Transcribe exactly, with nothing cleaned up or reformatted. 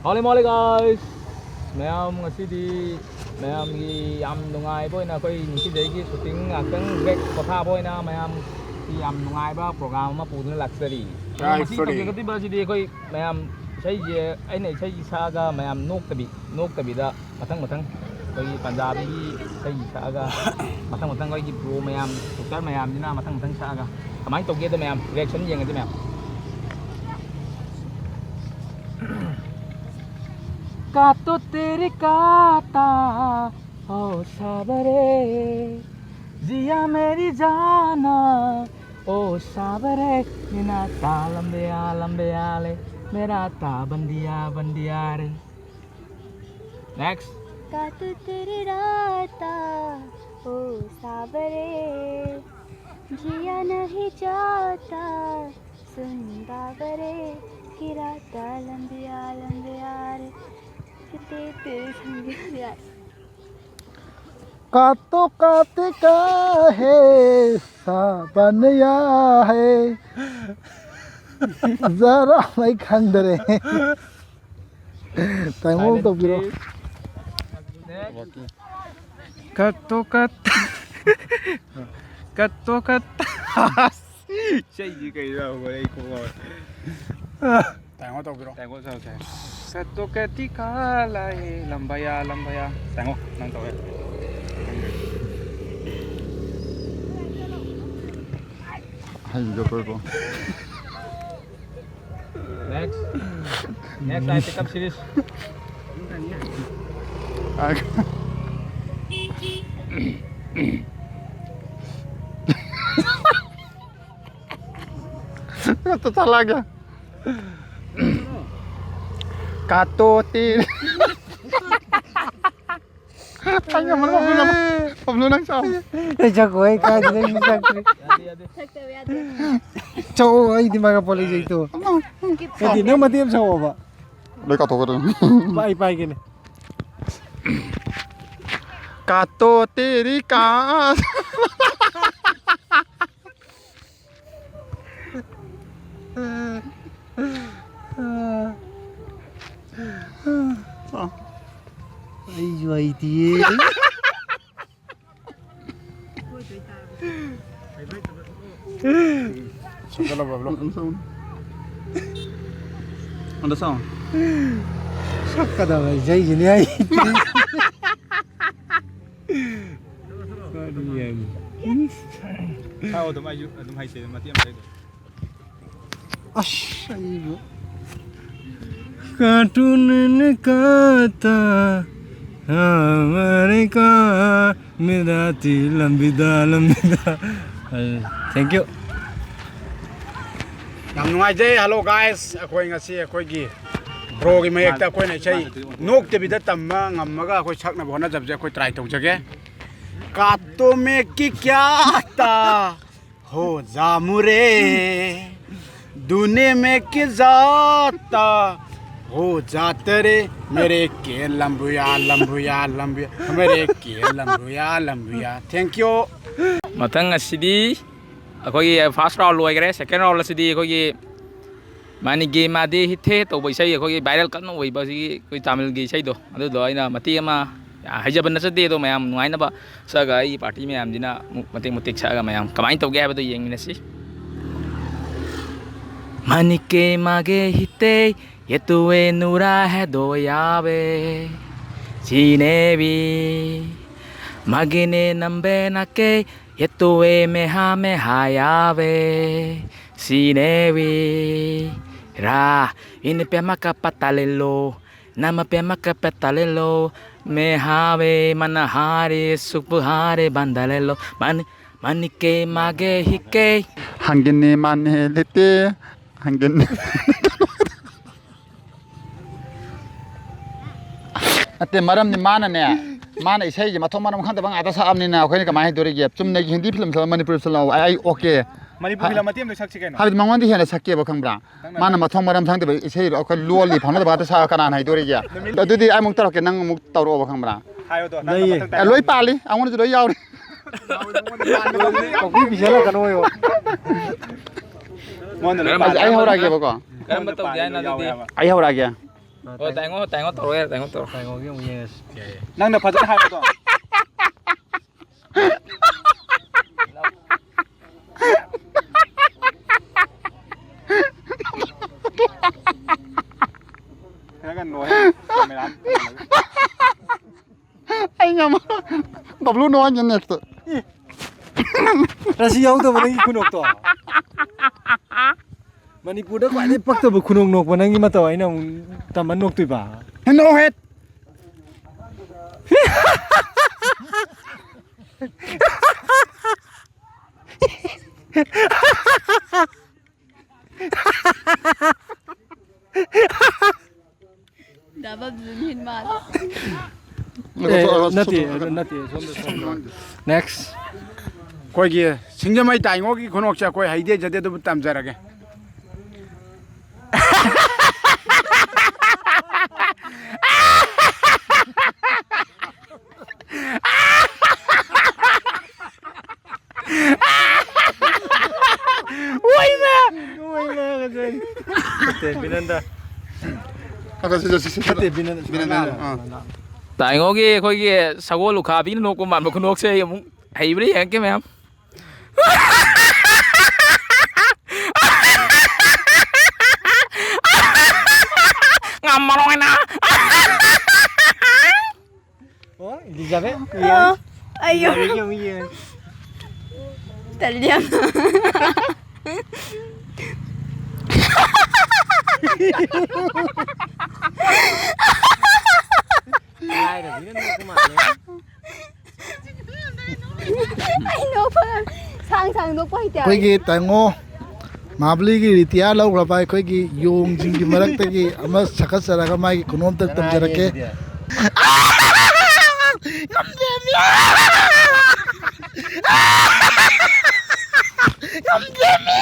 ꯃꯥꯂꯦ ꯃꯥꯂꯦ guys, ꯃꯌꯥꯝ ꯉꯁꯤꯗꯤ ꯃꯌꯥꯝꯒꯤ ꯌꯥꯝ ꯅꯨꯡꯉꯥꯏꯕ ꯑꯣꯏꯅ ꯑꯩꯈꯣꯏ ꯅꯤꯡꯊꯤꯖꯩꯒꯤ shooting ꯉꯥꯛꯇꯪ break ꯄꯣꯊꯥꯕ ꯑꯣꯏꯅ ꯃꯌꯥꯝꯒꯤ ꯌꯥꯝ ꯅꯨꯡꯉꯥꯏꯕ program ꯑꯃ ꯄꯨꯗꯨꯅ ꯂꯥꯛꯆꯔꯤ꯫ ꯑꯗꯣ ꯉꯁꯤ ꯇꯧꯖꯒꯗꯧꯔꯤꯕ ꯑꯁꯤꯗꯤ ꯑꯩꯈꯣꯏ ꯃꯌꯥꯝ ꯏꯁꯩꯁꯦ, ꯑꯩꯅ ꯏꯁꯩ ꯁꯛꯑꯒ ꯃꯌꯥꯝ ꯅꯣꯛꯇꯕꯤ, ꯅꯣꯛꯇꯕꯤꯗ ꯃꯊꯪ ꯃꯊꯪ ꯑꯩꯈꯣꯏꯒꯤ ꯄꯟꯖꯥꯕꯤꯒꯤ ꯏꯁꯩ ꯁꯛꯑꯒ ꯃꯊꯪ ꯃꯊꯪ ꯑꯩꯈꯣꯏꯒꯤ bro ꯃꯌꯥꯝ, doctor ꯃꯌꯥꯝꯁꯤꯅ ꯃꯊꯪ ꯃꯊꯪ ꯁꯛꯑꯒ ꯀꯃꯥꯏꯅ ꯇꯧꯒꯦꯗꯣ ꯃꯌꯥꯝ reaction ꯌꯦꯡꯉꯁꯤ ꯃꯌꯥꯝ꯫ काटो तेरी काटा ओ सावरे, जिया मेरी जाना ओ सावरे, बिना ता लंबिया लंबिया ले, मेरा ता बंदिया बंदिया रे। Next. काटो तेरी राता ओ सावरे, जिया नहीं जाता सुन बाबरे, की राता लंबिया लंबिया रे, किते तेरे संग यार। काटो काटे का है, साबन या है। जरा मैं खंदरे। ꯇꯥꯏꯃꯣ ꯑꯃ ꯇꯧꯕꯤꯔꯣ꯫ ꯀꯠꯇꯣ ꯀꯠ ꯀꯠꯇꯣ ꯀꯠ ꯏꯁꯩꯁꯤ ꯀꯩꯅꯣ ꯍꯧꯈꯔꯦ ꯑꯩ ꯀꯣꯛ ꯉꯥꯎꯔꯦ꯫ ꯇꯥꯏꯃꯣ ꯇꯧꯕꯤꯔꯣ꯫ ꯇꯥꯏꯃꯣ ꯇꯧꯁꯦ꯫ ꯀꯠꯇꯣ ꯀꯠꯇꯤ ꯀꯥꯂꯥꯏ ꯂꯝꯕꯌꯥ ꯂꯝꯕꯌꯥ꯫ ꯇꯥꯏꯃꯣ ꯅꯪ ꯇꯧꯋꯦ꯫ ꯍꯩꯖꯕꯀꯣ꯫ Next. Next, I pick up series. तो चला गया। काटो तीर। ꯑꯩ ꯉꯝꯃꯔꯣꯏ, ꯄꯕ꯭ꯂꯨ ꯉꯝꯃꯔꯣꯏ꯫ ꯄꯕ꯭ꯂꯨ ꯅꯪ ꯆꯥꯎ꯫ ꯑꯩ ꯆꯠꯈꯣ, ꯑꯩ ꯀꯥꯏꯗꯅꯣ ꯑꯩ ꯆꯠꯈ꯭ꯔꯦ꯫ ꯌꯥꯗꯦ, ꯌꯥꯗꯦ꯫ ꯊꯛꯇꯕ ꯌꯥꯗꯦ꯫ ꯆꯥꯎ, ꯑꯩꯗꯤ ꯃꯥꯒ ꯄꯣꯂꯤ ꯖꯩꯇꯣ꯫ ꯀꯩꯗꯤ ꯅꯪ ꯃꯇꯦꯛ ꯑꯃ ꯁꯛꯑꯣꯕ꯫ ꯂꯣꯏ ꯀꯥꯎꯊꯣꯛꯀꯗꯣꯏꯅꯤ꯫ ꯄꯥꯏ, ꯄꯥꯏꯒꯦꯅꯦ꯫ काटो तेरी कान। ꯑꯩꯁꯨ ꯍꯩꯇꯤꯌꯦ꯫ ꯁꯛꯀꯗꯕ ꯏꯁꯩꯁꯤꯅꯦ ꯑꯩ꯫ ꯀꯔꯤ ꯍꯥꯏꯅꯣ? ꯊꯥꯎ ꯑꯗꯨꯝ ꯑꯩꯁꯨ ꯑꯗꯨꯝ ꯍꯩꯁꯦ ꯃꯇꯦꯛ ꯑꯃ ꯍꯩꯗꯣ꯫ ꯑꯁ ꯑꯩꯕꯨ꯫ ꯀꯥꯔꯇꯨꯟ ꯀꯥꯇꯥ ꯍꯃꯥꯔꯦ ꯀꯥ ꯃꯦꯔꯥ ꯇꯤ ꯂꯝꯕꯤꯗ ꯂꯝꯕꯤꯗ꯫ Thank you꯫ ꯌꯥꯝ ꯅꯨꯡꯉꯥꯏꯖꯩ꯫ Hello guys, ꯑꯩꯈꯣꯏ ꯉꯁꯤ ꯑꯩꯈꯣꯏꯒꯤ ꯕ꯭ꯔꯣꯒꯤ ꯃꯌꯦꯛꯇ ꯑꯩꯈꯣꯏꯅ ꯏꯁꯩ ꯅꯣꯛꯇꯕꯤꯗ ꯇꯝꯕ ꯉꯝꯃꯒ ꯑꯩꯈꯣꯏ ꯁꯛꯅꯕ ꯍꯣꯠꯅꯖꯕꯁꯦ ꯑꯩꯈꯣꯏ ꯇ꯭ꯔꯥꯏ ꯇꯧꯖꯒꯦ꯫ ꯀꯥꯇꯣ ꯃꯦ ꯀꯤ ꯀ꯭ꯌꯥ ꯇꯥ ꯍꯣ ꯖꯥ ꯃꯨꯔꯦ ꯗꯨꯅꯦ ꯃꯦ ꯀꯤ ꯖꯥ ꯇꯥ ꯍꯣ ꯖꯥ ꯇꯔꯦ ꯃꯦꯔꯦ ꯀꯦ ꯂꯝꯕꯨꯌꯥ ꯂꯝꯕꯨꯌꯥ ꯂꯝꯕꯨꯌꯥ ꯃꯦꯔꯦ ꯀꯦ ꯂꯝꯕꯨꯌꯥ ꯂꯝꯕꯨꯌꯥ꯫ Thank you꯫ ꯃꯊꯪ ꯑꯁꯤꯗꯤ ꯑꯩꯈꯣꯏꯒꯤ ꯐꯥꯔꯁ ꯔꯥꯎꯟ ꯂꯣꯏꯈ꯭ꯔꯦ꯫ ꯁꯦꯀꯦꯟ ꯔꯥꯎꯟ ꯑꯁꯤꯗꯤ ꯑꯩꯈꯣꯏꯒꯤ ꯃꯥꯅꯤꯒꯦ ꯃꯥꯗꯦ ꯍꯤꯠꯊꯦ ꯇꯧꯕ ꯏꯁꯩ, ꯑꯩꯈꯣꯏꯒꯤ ꯚꯥꯏꯔꯦꯜ ꯀꯟꯅ ꯑꯣꯏꯕ ꯑꯁꯤꯒꯤ ꯑꯩꯈꯣꯏ ꯇꯥꯃꯤꯜꯒꯤ ꯏꯁꯩꯗꯣ, ꯑꯗꯨꯗꯣ ꯑꯩꯅ ꯃꯇꯦꯛ ꯑꯃ, ꯍꯩꯖꯕ ꯅꯠꯆꯗꯦ, ꯑꯗꯣ ꯃꯌꯥꯝ ꯅꯨꯡꯉꯥꯏꯅꯕ ꯁꯛꯑꯒ ꯑꯩꯒꯤ ꯄꯥꯔꯇꯤ ꯃꯌꯥꯝꯁꯤꯅ ꯑꯃꯨꯛ ꯃꯇꯦꯛ ꯃꯇꯦꯛ ꯁꯛꯑꯒ ꯃꯌꯥꯝ ꯀꯃꯥꯏꯅ ꯇꯧꯒꯦ ꯍꯥꯏꯕꯗꯣ ꯌꯦꯡꯃꯤꯟꯅꯁꯤ꯫ ꯃꯥꯅꯤꯀꯦ ꯃꯥꯒꯦ ꯍꯤꯇꯦ ꯌꯦꯇꯨꯋꯦ ꯅꯨꯔꯥ ꯍꯦꯗꯣ ꯌꯥꯕꯦ ꯁꯤꯅꯦꯕꯤ ꯃꯥꯒꯦꯅꯦ ꯅꯝꯕꯦ ꯅꯥꯀꯦ ꯌꯦꯇꯨꯋꯦ ꯃꯦꯍꯥ ꯃꯦꯍꯥ ꯌꯥꯕꯦ ꯁꯤꯅꯦꯕꯤ ꯔꯥ ꯏꯅꯤ ꯄꯦꯃ ꯀ ꯄꯇꯥ ꯂꯦꯂꯣ ꯅꯃ ꯄꯦꯃ ꯀ ꯄꯇꯥ ꯂꯦꯂꯣ ꯃꯦꯍꯥ ꯃꯦ ꯃꯅ ꯍꯥꯔꯦ ꯁꯨꯄ ꯍꯥꯔꯦ ꯕꯟꯗꯥ ꯂꯦꯂꯣ ꯃꯅꯤ ꯃꯅꯤ ꯀꯦ ꯃꯥꯒꯦ ꯍꯤ ꯀꯦ ꯍꯪꯒꯤꯅꯤ ꯃꯥꯅꯦ ꯂꯤꯇꯦ ꯍꯪꯒꯤꯅꯤ꯫ ꯅꯠꯇꯦ, ꯃꯔꯝꯗꯤ ꯃꯥꯅꯅꯦ, ꯃꯥꯅ ꯏꯁꯩꯁꯦ ꯃꯊꯣꯡ ꯃꯔꯝ ꯈꯪꯗꯕ ꯉꯥꯛꯇ ꯁꯛꯑꯕꯅꯤꯅ ꯑꯩꯈꯣꯏꯅ ꯀꯃꯥꯏꯅ ꯍꯩꯗꯣꯔꯤꯒꯦ? ꯆꯨꯝꯅꯒꯤ ꯍꯤꯟꯗꯤ ꯐꯤꯂꯝ ꯁꯛꯑꯣ, ꯃꯅꯤꯄꯨꯔꯤ ꯐꯤꯂꯝ ꯁꯛꯑꯣ, ꯑꯩ, ꯑꯩ ꯑꯣꯀꯦ꯫ ꯃꯅꯤꯄꯨꯔ ꯐꯤꯂꯝ ꯃꯇꯦꯛ ꯑꯃꯗ ꯁꯛꯁꯤ ꯀꯩꯅꯣ? ꯍꯥꯏꯕꯗꯤ ꯃꯉꯣꯟꯗꯤ ꯍꯦꯟꯅ ꯁꯛꯀꯦꯕ, ꯈꯪꯕ꯭ꯔꯥ? ꯅꯪꯅ ꯃꯥꯅ ꯃꯊꯣꯡ ꯃꯔꯝ ꯈꯪꯗꯕ ꯏꯁꯩꯗꯣ ꯑꯩꯈꯣꯏ ꯂꯣꯜꯂꯤ ꯐꯥꯎꯅꯗꯕ ꯉꯥꯛꯇ ꯁꯛꯑꯒ ꯀꯅꯥꯅ ꯍꯩꯗꯣꯔꯤꯒꯦ? ꯅꯨꯃꯤꯠ ꯑꯗꯨꯗꯤ ꯑꯩ ꯑꯃꯨꯛ ꯇꯧꯔꯛꯀꯦ, ꯅꯪ ꯑꯃꯨꯛ ꯇꯧꯔꯛꯑꯣꯕ, ꯈꯪꯕ꯭ꯔꯥ? ꯍꯥꯏꯌꯣꯗꯣ, ꯅꯪꯅ ꯂꯩꯌꯦ꯫ ꯃꯊꯪ ꯑꯦ, ꯂꯣꯏ ꯇꯥꯏ꯫ ꯄꯥꯜꯂꯤ, ꯑꯩꯉꯣꯟꯗꯁꯨ ꯂꯣꯏ ꯌꯥꯎꯔꯤ꯫ ꯀꯧꯕꯤ ꯄꯤꯁꯜꯂꯛꯀꯅꯣꯌꯣ꯫ ꯃꯉꯣꯟꯗ ꯂꯣꯏ ꯀꯔꯝꯕ ꯄꯥꯜꯂꯤ꯫ ꯑꯩ ꯍꯧꯔꯛꯑꯒꯦꯕꯀꯣ꯫ ꯀꯔꯝꯕ ꯇꯧꯁꯦ ꯍꯥꯏꯅꯣ ꯑꯗꯨꯗꯤ? ꯑꯩ ꯍꯧꯔꯛꯑꯒꯦ꯫ ꯑꯣ, ꯇꯥꯏꯉꯣ, ꯇꯥꯏꯉꯣ ꯇꯧꯔꯣ ꯌꯥꯔꯦ, ꯇꯥꯏꯉꯣ ꯇꯧꯔꯣ꯫ ꯇꯥꯏꯉꯣꯒꯤ ꯑꯃꯨꯛ ꯌꯦꯡꯉꯁꯤ꯫ ꯌꯥꯏꯌꯦ꯫ ꯅꯪꯅ ꯐꯖꯅ ꯍꯥꯏꯕꯗꯣ꯫ ꯈꯔꯒ ꯅꯣꯏ, ꯀꯦꯃꯦꯔꯥ꯫ ꯑꯩ ꯉꯝꯃꯣ꯫ ꯕꯕ꯭ꯂꯨ ꯅꯣꯛꯍꯟꯒꯦ next꯫ ꯔꯥꯁꯤ ꯌꯥꯎꯗꯕ ꯅꯪꯒꯤ ꯈꯨꯅꯣꯛꯇꯣ꯫ ꯃꯅꯤꯄꯨꯔꯗ ꯈ꯭ꯋꯥꯏꯗꯒꯤ ꯄꯛꯇꯕ ꯈꯨꯅꯣꯛ ꯅꯣꯛꯄ ꯅꯪꯒꯤ ꯃꯇꯧ ꯑꯩꯅ ꯑꯃꯨꯛ ꯇꯝꯃ ꯅꯣꯛꯇꯣꯏꯕ꯫ No head꯫ ꯗꯥ ꯕꯕ꯭ꯂꯨꯅ ꯍꯦꯟ ꯃꯥꯜꯂꯦ꯫ ꯑꯦ, ꯅꯠꯇꯦ, ꯅꯠꯇꯦ, ꯁꯣꯝꯗ, ꯁꯣꯝꯗ꯫ Next꯫ ꯑꯩꯈꯣꯏꯒꯤ ꯁꯤꯡꯖꯃꯩ ꯇꯥꯏꯉꯣꯒꯤ ꯈꯨꯅꯣꯛꯁꯦ ꯑꯩꯈꯣꯏ ꯍꯩꯗꯤ ꯍꯩꯖꯗꯦ, ꯑꯗꯨꯕꯨ ꯇꯝꯖꯔꯒꯦ꯫ ꯅꯠꯇꯦ, ꯕꯤꯅꯟꯗ꯫ ꯅꯠꯇꯦ, ꯕꯤꯅꯟꯗ꯫ ꯇꯥꯏꯉꯣꯒꯤ ꯑꯩꯈꯣꯏꯒꯤ ꯁꯒꯣꯜ ꯎꯈꯥꯕꯤꯅ ꯅꯣꯛꯄ ꯃꯥꯟꯕ ꯈꯨꯅꯣꯛꯁꯦ ꯑꯩ ꯑꯃꯨꯛ ꯍꯩꯕ꯭ꯔꯥ ꯌꯦꯡꯉꯛꯀꯦ ꯃꯌꯥꯝ꯫ ꯉꯝꯃꯔꯣꯏꯅ꯫ ꯑꯣ, ꯏꯂꯤꯖꯥꯕꯦꯠ꯫ ꯑꯣ, ꯑꯩꯌꯣ꯫ ꯏꯂꯤꯖꯥꯕꯦꯠꯀꯤ ꯑꯃꯨꯛ ꯌꯦꯡꯉꯒꯦ꯫ ꯇꯜꯂꯤ ꯌꯥꯝꯅ꯫ ꯂꯥꯏꯔꯕꯤꯅ ꯅꯣꯛꯄ ꯃꯥꯜꯂꯦ꯫ ꯑꯩ ꯅꯣꯛꯄ ꯉꯝ-, ꯁꯥꯡ ꯁꯥꯡ ꯅꯣꯛꯄ ꯍꯩꯇꯦ ꯍꯥꯏꯕ꯫ ꯑꯩꯈꯣꯏꯒꯤ ꯇꯥꯏꯉꯣ ꯃꯍꯥꯕꯂꯤꯒꯤ ꯔꯤꯇꯤꯌꯥꯔ ꯂꯧꯈ꯭ꯔꯕ ꯑꯩꯈꯣꯏꯒꯤ ꯌꯣꯡꯁꯤꯡꯒꯤ ꯃꯔꯛꯇꯒꯤ ꯑꯃ ꯁꯛꯀꯠꯆꯔꯒ ꯃꯥꯒꯤ ꯈꯨꯅꯣꯛ ꯑꯝꯇ ꯇꯝꯖꯔꯛꯀꯦ꯫ ꯉꯝꯗꯦꯃꯤ! ꯉꯝꯗꯦꯃꯤ!